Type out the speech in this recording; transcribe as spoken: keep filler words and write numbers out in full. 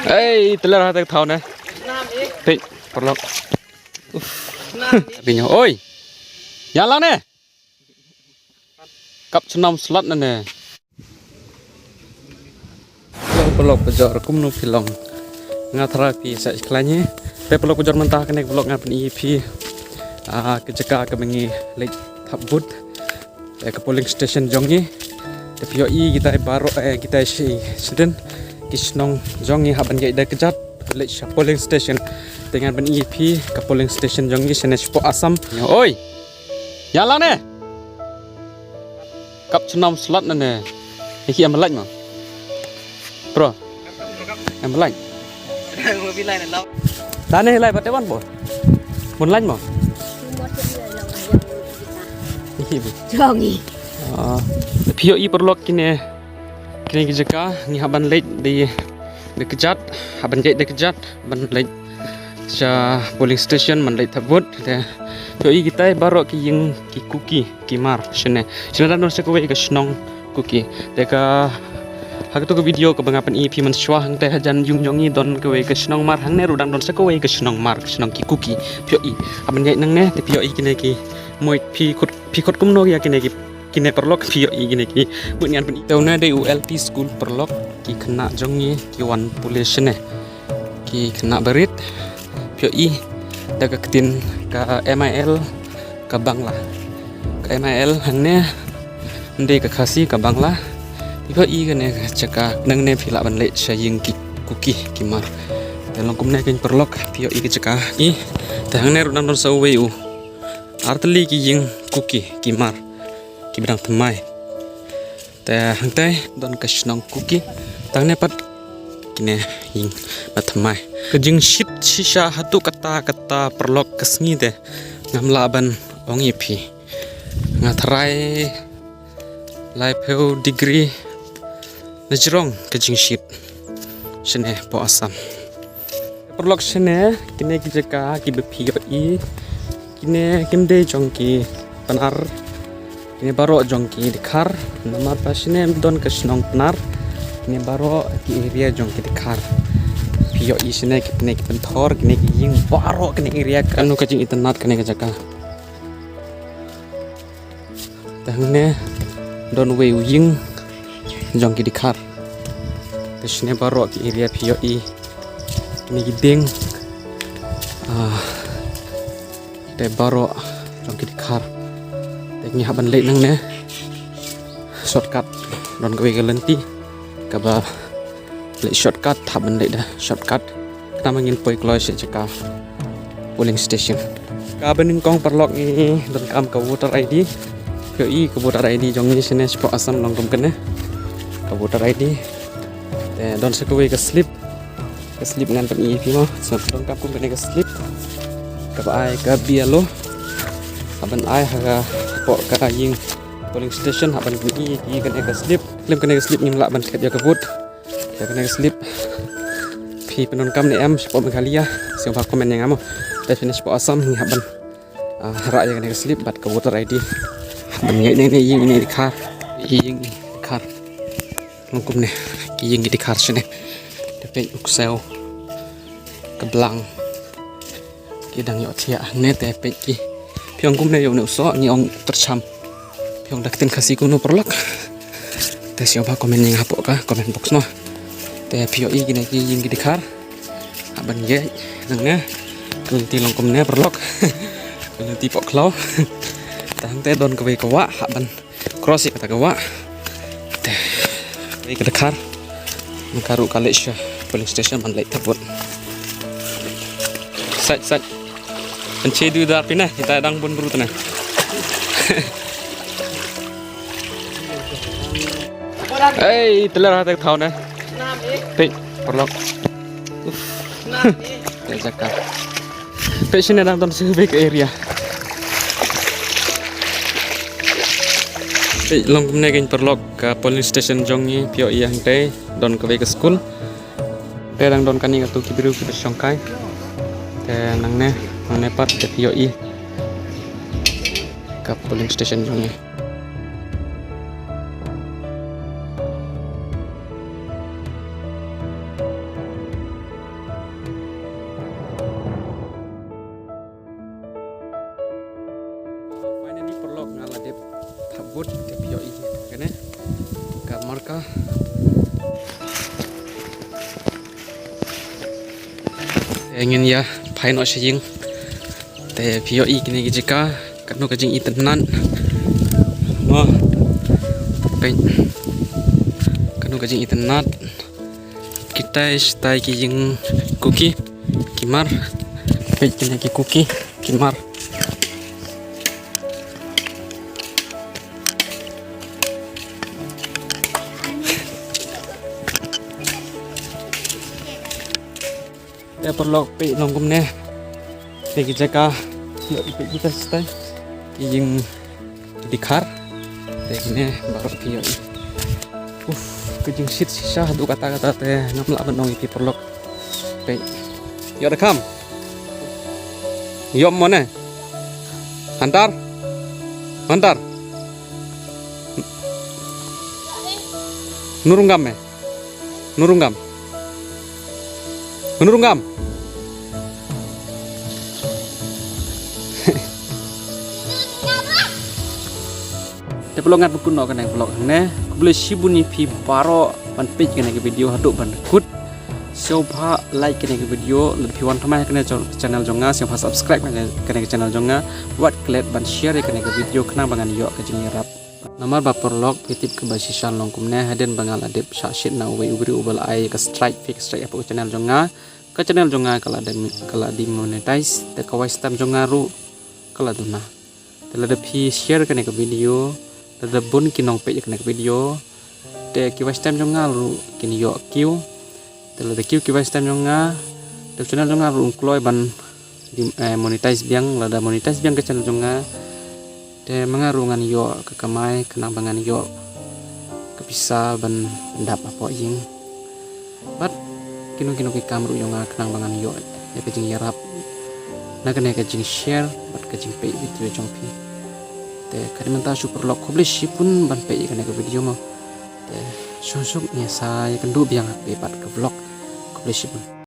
Ei, teler ha te thaw ne. Peit, paralok. Uf. Bino. Oi. Ïa la ne. Kap chnam slat na ne. Paralok bajor kumno phi long. Nga tharai phi sa khlaiñ hi. Te paralok bajor mynta kane ka vlog ngan pyni ïa phi. Ah, ka jaka kaba ngi leit thap vote. Te ka polling station jong ngi. Te phi ïohi kita baroh, eh, kita shi, shidien ki shnong jong ngi hap ban ïaid da kjat leit sha polling station. Te ngan pyni ïa phi ka polling station jong ngi shane shapoh Assam. Oi. Ïa la ne. Kap chnam slat na ne. Ïa ki em lait ma. Bro. Em lait. Tane lai bate wan bo. Mun lait ma. Ïa ki bo. Jong ngi. Ah, phi ïohi paralok kine. Kine ki jaka ngi hap ban leit da, da kjat, hap ban ïaid da kjat ban leit sha polling station ban leit thap vote. Te phi ïohi kita baroh ki ïing ki Kuki ki mar shane. Shane dang don sa kawei ka shnong Kuki. Te ka ha kato ka video kaba nga pyni ïa phi mynshuwa, hangta hajan ïing jong ngi don kawei ka shnong mar, hangne ruh dang don sa kawei ka shnong mar, ka shnong ki Kuki. Phi ïohi hap ban ïaid nangne te phi ïohi kine ki mut phi khot, pine kumno ïa kine ki, kine paralok phi ïohi kine ki mut ngan pyni. Te une dei u L P school paralok, ki khynnah jong ngi ki wan pule shane. Ki khynnah barit phi ïohi da ka ktien ka M I L ka Bangla. Ka M I L hangne dei ka Khasi ka Bangla. Phi ïohi kane ka jaka nangne phi lah ban leit sha ïing ki Kuki ki mar. Te long kumne kane paralok phi ïohi ka jaka ki. Te hangne ruh dang don sa uwei u. Artylli ki ïing Kuki ki mar kiba dang thymmai. Te hangtai don ka shnong Kuki. Te hangne pat kine ïing ba thymmai. Ka jingshit shisha haduh katta katta paralok ka sngi te ngam lah ban ong ïa phi. Nga tharai laiphew degree na jrong ka jingshit. Shane poh Assam. Paralok shane, kine ki jaka kiba phi ïohi. Kine kim dei jong ki Pnar. Kine baroh jong ki Dkhar. Namar ba shane don ka shnong Pnar. Kine baroh ki area jong ki Dkhar. Phi ïohi shane kine ki pynthor, kine ki ïing baroh kine area kano ka jingitynnad kane ka jaka. Te hangne don uwei u ïing jong ki Dkhar. Te shane baroh ki area phi ïohi kine ki dieng. Ah, te baroh jong ki Dkhar. Te ngi hap ban leit nangne. Shortcut don kawei ka lynti kaba leit shortcut, hap ban leit da shortcut. Khnang ba ngin poi kloi sha jaka polling station. Kaba nyngkong paralok ngi donkam ka voter I D. Phi ïohi ka voter I D jong ngi shane shapoh Assam long kum kane. Ka voter I D. Te don sa kawei ka slip. Ka slip ngan pyni ïa phi mo. So donkam kum kane ka slip. Kaba ai ka B L O. Hap ban ai ha ka, hapoh ka ïing polling station hap ban pyni ïa kane ka slip. Khlem kane ka slip ngim lah ban thied ïa ka vote. Te kane ka slip phi pyndonkam ne em shapoh Meghalaya? Sngewbha comment ïa nga mo. Te shane shapoh Assam ngi hap ban, ah, rah ïa kane ka slip bad ka voter I D. Hap ban ïaid nangne ïing ine i Dkhar. Ïing i Dkhar. Long kumne ki ïing i Dkhar shane. Te peit u ksew, ka blang. Ki dang ïoh thiah hangne te peit ki. Phi ong kumne ïa une u soh, ngi ong tyrcham. Phi ong da ka ktien Khasi kumno paralok? Te sngewbha comment ïa nga hapoh ka comment box mo. Te phi ïohi kine ki ïing ki Dkhar. Hap ban ïaid nangne. Ka lynti long kumne paralok. Ka lynti poh khlaw. Te hangte don kawei ka wah hap ban cross ïa kata ka wah. Te, ïa ka Dkhar. Nangta ruh ka leit sha polling station ban leit thap vote. Sait, sait. Pynche du da phi ne, kita dang bun bru tane. Ei, teler ha te thaw ne. Peit, paralok. Uf. Te jaka. Peit shane dang don shu bek area. Peit long kumne kane paralok ka polling station jong ngi phi ïohi hangtei don kawei ka school. Te dang don kane katu ki briew kiba shongkai. Te nangne, nangne pat te phi ïohi ka polling station jong ngi. Te ngin ïa phai noh sha ïing. Te phi ïohi kine ki jaka katno ka jingitynnad. Mo. Peit. Katno ka jingitynnad. Kitai shitai ki ïing Kuki. Ki mar. Peit kine ki Kuki. Ki mar. Te paralok peit long kumne. Te ki jaka. Ïoh peit kita shitai. Ki ïing dkhar. Te kine baroh phi ïohi. Uf, ka jingshit shisha haduh katta katta te ngam lah ban ong ïa phi paralok. Peit. Ïoh da kham. Ïoh mo ne. Hantar. Hantar. Nurunggam me. Nurunggam. Nurunggam. Te paralok ngan pynkut noh kane ka vlog hangne. Khublei shibun ïa phi baroh ban peit kane ka video haduh ban kut. Sngewbha like kane ka video, lada phi wan thymmai ha kane ka channel jong nga, sngewbha subscribe kane, kane ka channel jong nga. Wat klet ban share ïa kane ka video khnang ba ngan ïoh ka jingïarap. Namar ba paralok phi tip kaba shisha long kumne, hadien ba nga la dep shah shit na uwei u briew uba la ai ka strike, fake strike hapoh ka channel jong nga. Ka channel jong nga ka la dem-, ka la demonetize, te ka watch time jong nga ruh ka la duna. Te lada phi share kane ka video, lada bun ki nongpeit ïa kane ka video, te ki watch time jong nga ruh kin ïoh kiew. Te lada kiew ki watch time jong nga, te channel jong nga ruh un kloi ban di-, eh, monetize biang, lada monetize biang ka channel jong nga. Te ma nga ruh ngan ïoh ka kamai khnang ba ngan ïoh ka pisa ban dap hapoh ïing. Bad kino kino ki kam ruh jong nga khnang ba ngan ïoh ïa ka jingïarap na kane ka jingshare bad ka jingpeit video jong phi. Te ka dei mynta shu paralok, khublei shibun ban peit ïa kane ka video mo. Te shuh shuh ngin sa ïakynduh biang ha kawei pat ka vlog. Khublei shibun.